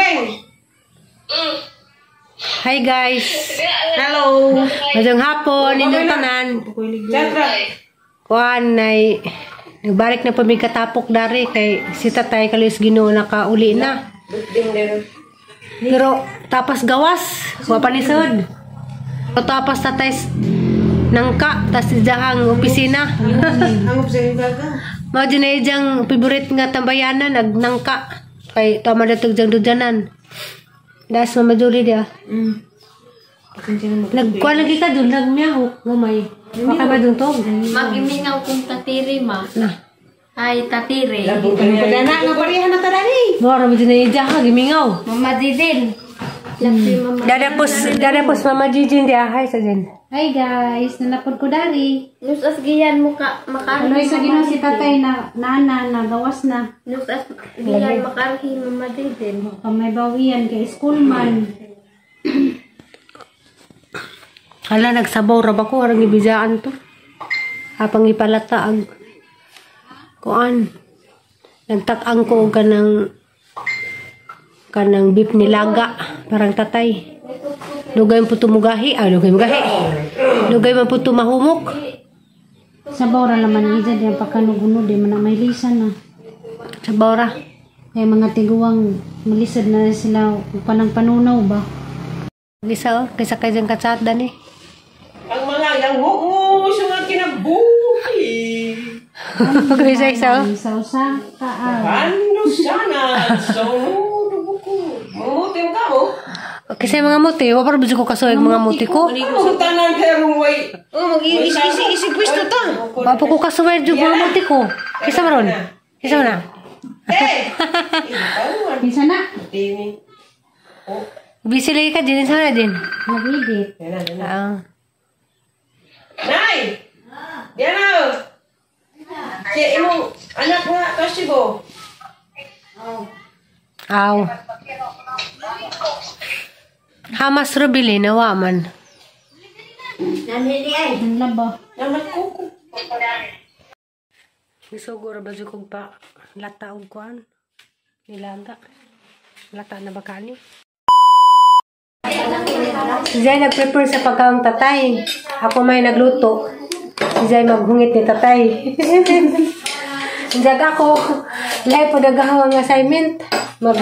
Weng. Hi guys. Hello. Maayong hapon inyong tanan. Chatra. Kuan nay nagbalik na po mi katapok dari kay si tatay kalis Ginoo nakauli na. Pero tapas gawas, wa pa ni sud. Pero tapas tatay nangka tas ijahang opisina. Hangop sa yung gaga. Mao jud na ijang favorite nga tambayanan ag nangka kay tama datog jang dudyanan. Das Mama Julie dia. Pasensya na. Nagkuan lagi ka dun nagmiyahok gamay. Baka ba dun to? Magimingaw kong tatiri ma. Na. Ay, tatiri. Padana nga pareha na tarani. Mao ra mo jud na ija ha gimingaw. Mama Didin. Laki Mama. Dada pos Mama Gigi dia hi sa din. Hi guys, nanapod ko dari. Nus as giyan mo ka makarhi. Tuloy sa Ginoo si tatay na nana na gawas na. Nus as giyan makarhi Mama Didin. Baka may bawian kay school man. Hala nagsabaw ra ba ko harang ibijaan to. Apang ipalata ang kuan. Nagtak-ang ko og kanang beef nilaga parang tatay. Dugay man po tumugahi, ay dugay mugahi. Dugay man po tumahumok. Sabaw ra laman ija diyan pagkanuguno di man na may lisan na. Sabaw ra. Kay mga tiguang malisod na sila panang panunaw ba. Gisa oh, kaysa kay dyan katsat dani. Ang mga yang huo sa mga kinabuhi. Kaysa isa oh. Sa usa ka Ano sana sa buko. Mamuti mo ka mo. Kasi mga muti, wa pa ko kasuig mga muti ko. Ano tanan kay rong way. Oh, mag-isi isi isi pwesto ta. Wa pa ko kasuig jud mga muti ko. Kisa maron. Kisa man na. Eh. Kinsa na? Tini. Busy lagi ka din sa na din. Nag-edit. Yan na, yan na. Ah. Nay! Diana! Siya imong anak nga kasigo. Aw. Hamas Rubili na waman. Ang laba. Naman kuko. Gisugo ra ba jud kog pa lata og kuan? Nilaga. Lata na ba kani? Si Zay nag-prepare sa pagkaong tatay. Ako may nagluto. Si Zay maghungit ni tatay. Jag ako. Lahi po dagahaw ang assignment. Mag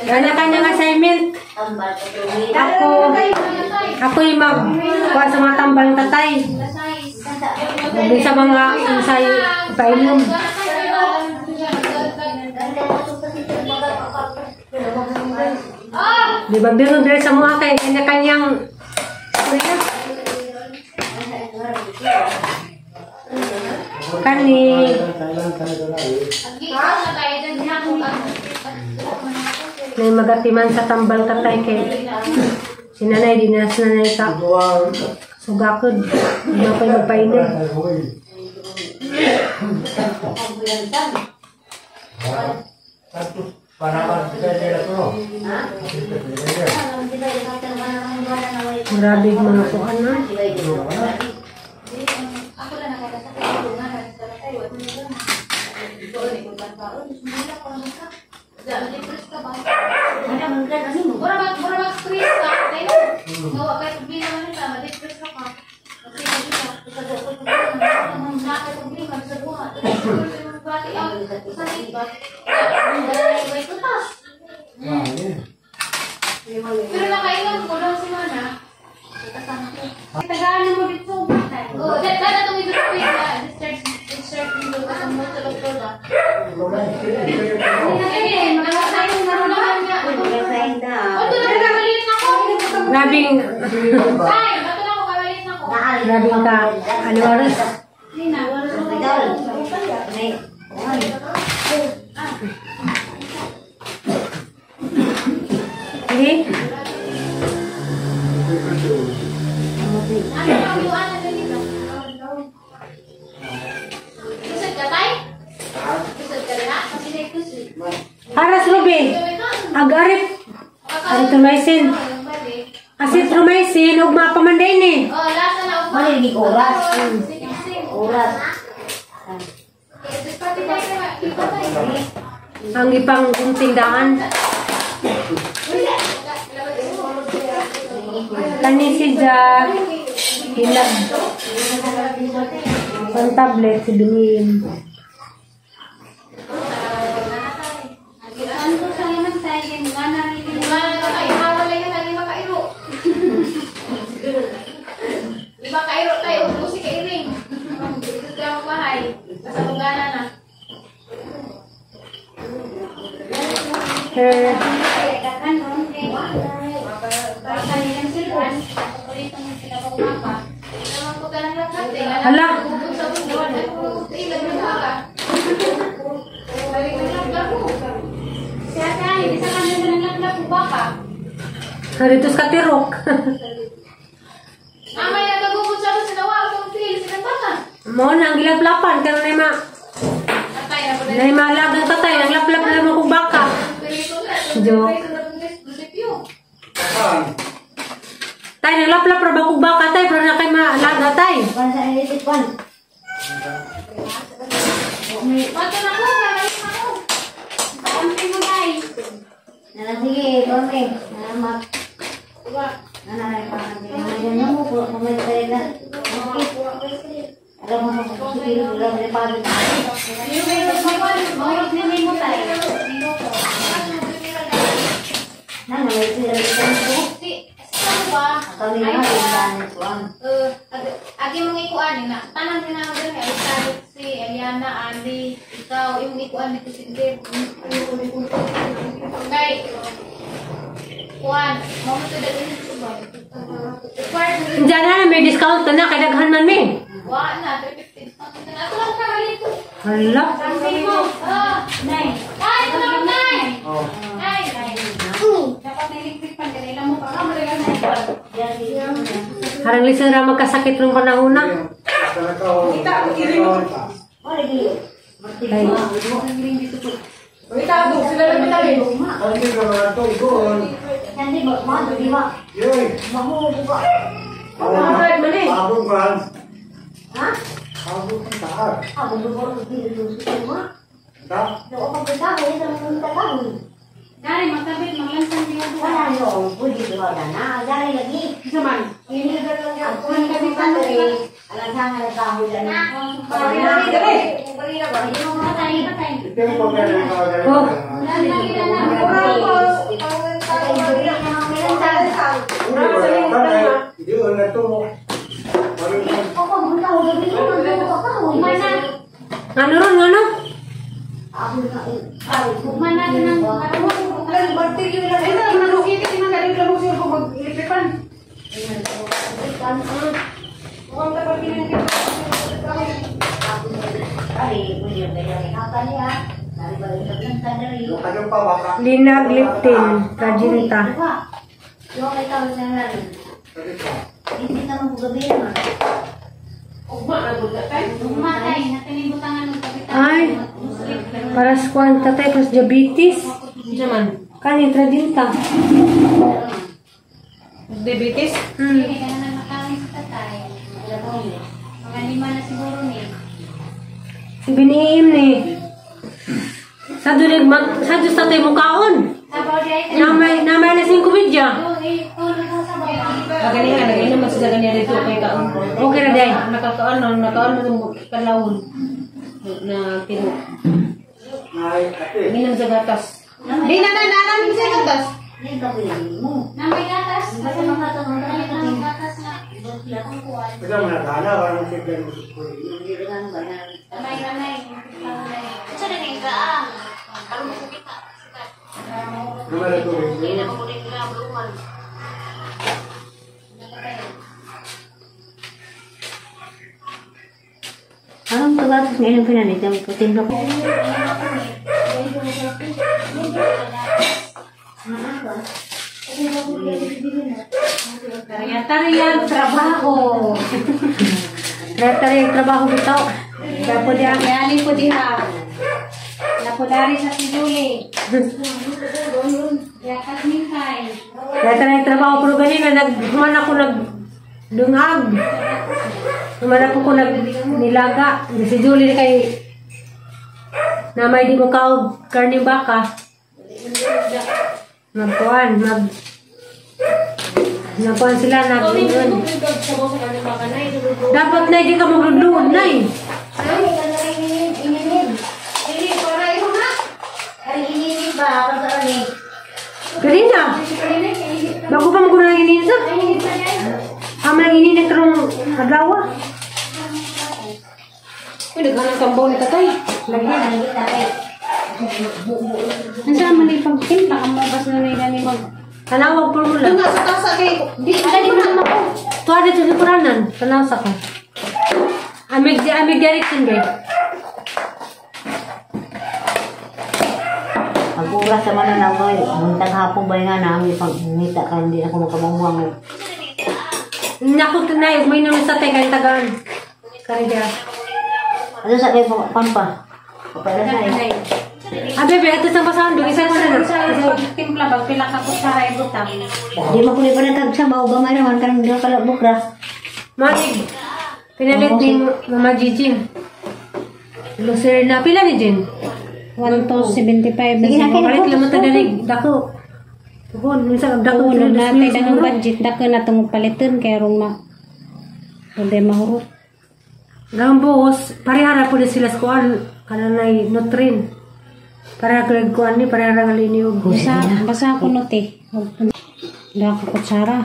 Kanya-kanyang assignment. Ako yung mag kuha sa mga tambal ng tatay. Doon sa mga insay painom. Di ba bingon diri sa mga kay kanya-kanyang kani may magatiman sa tambal katay kay si nanay di na si nanay ka sugakod di na pa magpainom. Grabe mga kuan na. Pero nakainom ko lang si Mana. Tagaan mo dito. Oh, dada itong ito na discharge discharge dito kasi mo sa doktor ba. Eh, nakasayang na naman niya. Oh, ito na kamalit na ko. Grabing Ay, bato na ko kamalit na ko. grabing ka ano oras? Hindi na, wala na. Hindi? Ano ang yuan na ganito? Kusod ka, tay? Kusod ka rin, ha? Kasi na kusod. Aras Ruby. Ag-arip. Azithromycin. Azithromycin ug mapamanday ni. Oh, lasa na ugma. Mali oras. Oras. Ang ipang gunting daan. Kani si Jack. Ilag. Ang tablet si Binin. Makairo tayo, ubusi ka iring. Dito ka bahay. Basta kung gana na. Hala. Dito sa katirok. Mamaya nagagugod sa sinawa akong feel sila baka. Mo na ang gilaplapan karon nay ma. Nay malag ang tatay ang laplap na mo kog baka. Joke. Tay nang laplap ra ba kog baka tay pero na kay malag tay. Sige, okay. Salamat. Agi mong ikuan na tanan tinawag diri ay si Eliana, Ali, ikaw imong ikuan dito si Dir. Kay kuan, mo to dali Diyan na may discount na kay daghan man mi. Wa na 350 discount na. Ato lang ka malito. Hala. Nay. Ay, nay. Nay. Dapat na electric pan dili mo pa ka na. Harang lisod ra magkasakit rong panahon na. Dari magkabit maglansang diya. Wala no, pwede ba na? Dari lagi. Saman. Ini Oh. Ano ron, ano? Linagliptin, Trajinta. Ay, para sa kuwan, tatay, para sa diabetes. Kani, Trajinta. Diabetes? Mga 5 na siguro ni. Si Biniim ni. Sa dulig mag sa Diyos tatay mukaon. Namay namay na 5 media. Ganingan nagainom man sila ganyan dito kay kaon. Okay ra day. Nakakaon no, nakaon mo kalawon na tino. Minom sa gatas. Di na na na sa gatas. Namay gatas. Gatas na. Anong pagatos ngayon pinalit? Ang putin na ko. Tariyan trabaho. Tariyan trabaho bitaw. Dapo diha. Kayali po diha. Napulari sa si Julie. Yakat mintay. Tariyan trabaho pero ganina naghuman ako nag dungag. Human ako ko nag nilaga. Si Julie kay Na may di mo kaog karne baka. Magkuan, nagkuan sila nag Dapat na di ka magluluod na eh. Ay, kanang ininid. Dili para imo na. Ay, ininid ba? Ako sa ano eh. Kanina, bago pa mo nang inin sa. Ama nang inin karong adlaw. Uy, daghan ang tambaw ni tatay. Lagi, lagi, tatay. Ang sama ni pagtimpla ka mo bas na nila ni mag Tanawag formula. Doon nga sa tasa kay di Ala di man ako. Tuwa dito sa puranan. Tanaw sa ko. Amig amig direction ba? Pag oras naman na ako eh. Buntag hapon ba nga namin pag ngita ka hindi ako makabangwang. Naku tunay, may naman sa tay kay tagaan. Kariga. Ano sa kayo pampa? Kapala sa eh. Ah, bebe, ato sa basahan do. Isa ko na na. Sa pagtimpla ba pila ka kutsara ibutang. Di mo kulit pa natagsabaw gamay naman karang di ka kalabok ra. Manig. Pinalit ni Mama Gigi. Lucerna. Pila ni Jen? 1,075 na Sige na, siguro. Palit lang mo taganig. Dako. Tuhon. Minsan ang dako. Oo, nung natay dagang budget dako na tong paliton kay rong ma. Hindi mahurot. Ang buhos, parehara po na sila sa kuan. Kananay nutrin. Pareha ka kuan ni, pareha nga liniyog. Basta basta ako note. Dako ka kutsara.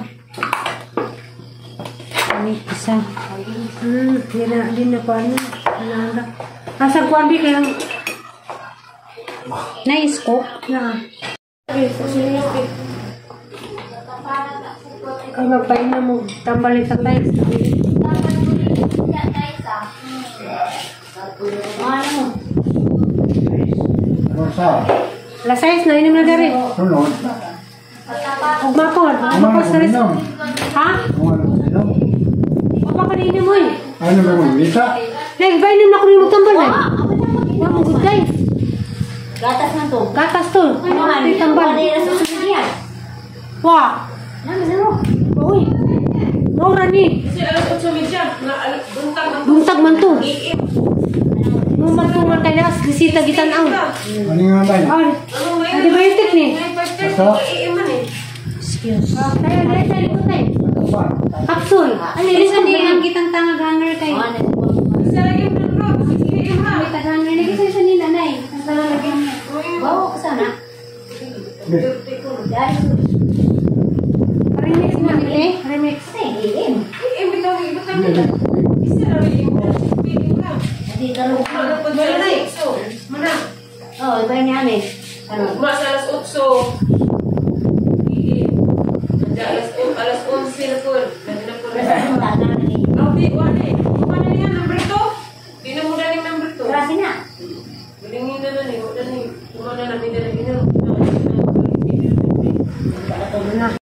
Ani isa. Di na kuan na. Ano Asa kuan bi kaya Nice ko. na. Kay magpaina mo, tambal ni tatay. Ano? Rosa, Alas 6 na, inom na dari. sunod. Ugma po, ugma po Ano sa ko inom? Ha? Ano ko inom? Ugma ka na inom mo eh. Ano ba mo bisa? Nay, ba inom na ko rin tambal na. Wa mo good day. Gatas man to. Gatas to. Ano tambal? Ano yung susunod niya? Wa. Nami na Uy. Maura ni. Kasi alas 8:30 na buntag ang Buntag man to. iim. Mo magtungan kay nas bisita gitan-aw. Ano nga ba? Ah, Ano may antibiotic ni. Basta? Iim man eh. Excuse. Tayo, dali tayo, likod tayo. Pa. Kapsul. Ano isa ni ang kitang tangag hanger kay. Isa lagi mo bro. Iim ha. May taghanger ni kasi sa nila nay. Ang tangag hanger. Bawo ka sana. Remix na. Remix. Eh, iim. Iim bitaw ibutang nila. Isa ra iim. Iim ra. Hindi ka rin. Mana po alas 8. Mana. Oh, iba niya ni. Ano? Ugma sa alas 8. Iim. Nandiyan alas 11 na po. Nandiyan na po. Abi, wala eh. Wala niya number 2. Di na mo daling number 2. Klase na. Galingin na na ni, wala ni. Kumana na mi dala